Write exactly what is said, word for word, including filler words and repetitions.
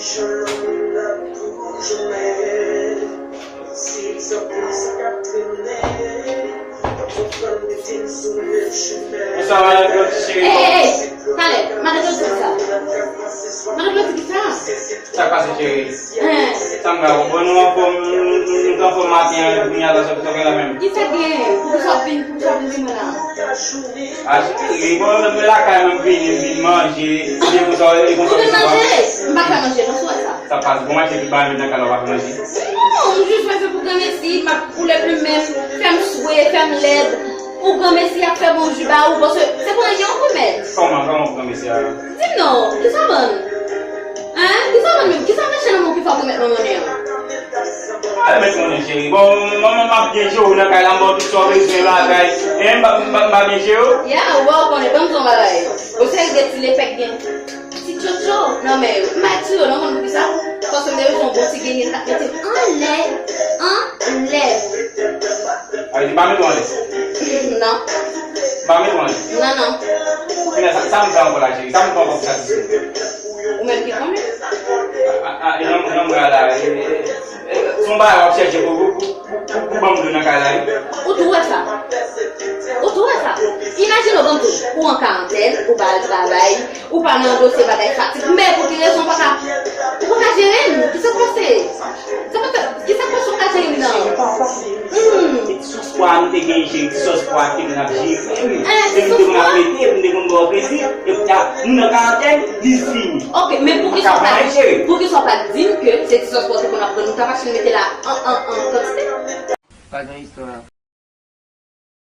Bonswa, madan Klotye cheri. Ey, ey, ey! Talè, madan Klotye ki sa? Madan Klotye ki sa? Sa k pase, cheri? Hein? Sa m ka konprann, nou anfòm, nou, nou, nou t anfòm maten an, kounye a la, sa, sa w gen la menm? Ki sa k genyen? Poukisa w vin, poukisa w vin di mwen la? A, cheri, bon, mwen lakay mwen, m vini, m vin manje, e konsa, e konsa. Ou vin manje? M pa fè manje, non, sou wè sa. Sa pase, bon, manje ki ba men nan kay la, w pa fè manje? Non, m jis fè pou granmesi, m ap boule plim men m, fè m swe, fè m lèd. Pou granmesi ap fè bon ji ba ou, paske se pou manje yon remèd. Kòman, kòman pou granmesi a? Di m non, kisa w bann? Hein? Kisa w bann menm? Kisa w meche nan men w ki fè w remèt mwen monnen an? Al met monnen, cheri. Bon, manman m ap byen jere w nan kay la, m ba w tout sa w bezwen bagay. Hein, m pa, m pa, m pa byen jere w? Ya, ou wè, ou konnen, ban m di w yon bagay. Ou se de ti lepèk gen. Ti tchotcho nan men yo. M pa tire w non, konn poukisa? Paske m te bezwen yon bon ti genyen k ap mete m anlè, anlè. A, li pa mete w anlè? Non. Pa mete w anlè? Non, non. Kounye a, sa, sa m fè ankò la, cheri? Sa m fè ankò pou satisfè w? Ou menm ki konnen. A, a, e jan, jan m wè a la, e, e, e, se yon bagay w ap chèche pou, pou, pou, pou, pou ban m dlo nan kay la, wi. Ou tou wè sa? Ou tou wè sa? Imajine w, ban m di w, ou an karantèn, ou pa al travay, ou pa nan dosye bagay fatig. Men pou ki rezon w pa ka, ou pa ka jere m? Kisa k pase? Sa pa fè, kisa k pase w pa ka jere m nan? Hmm. Ti sòs pwa nou te gen, cheri, ti sòs pwa te konn ap jere m. Eh, ti sòs pwa? Te konn ap mete, m te konn ba w plezi. E kounye a, nou nan karantèn, li fini. Ok, men poukisa w pa, poukisa w pa di m ke se ti sòs pwa w te konn ap pran, nou t ap achte l mete la an, an, an kantite? Pa gen istwa.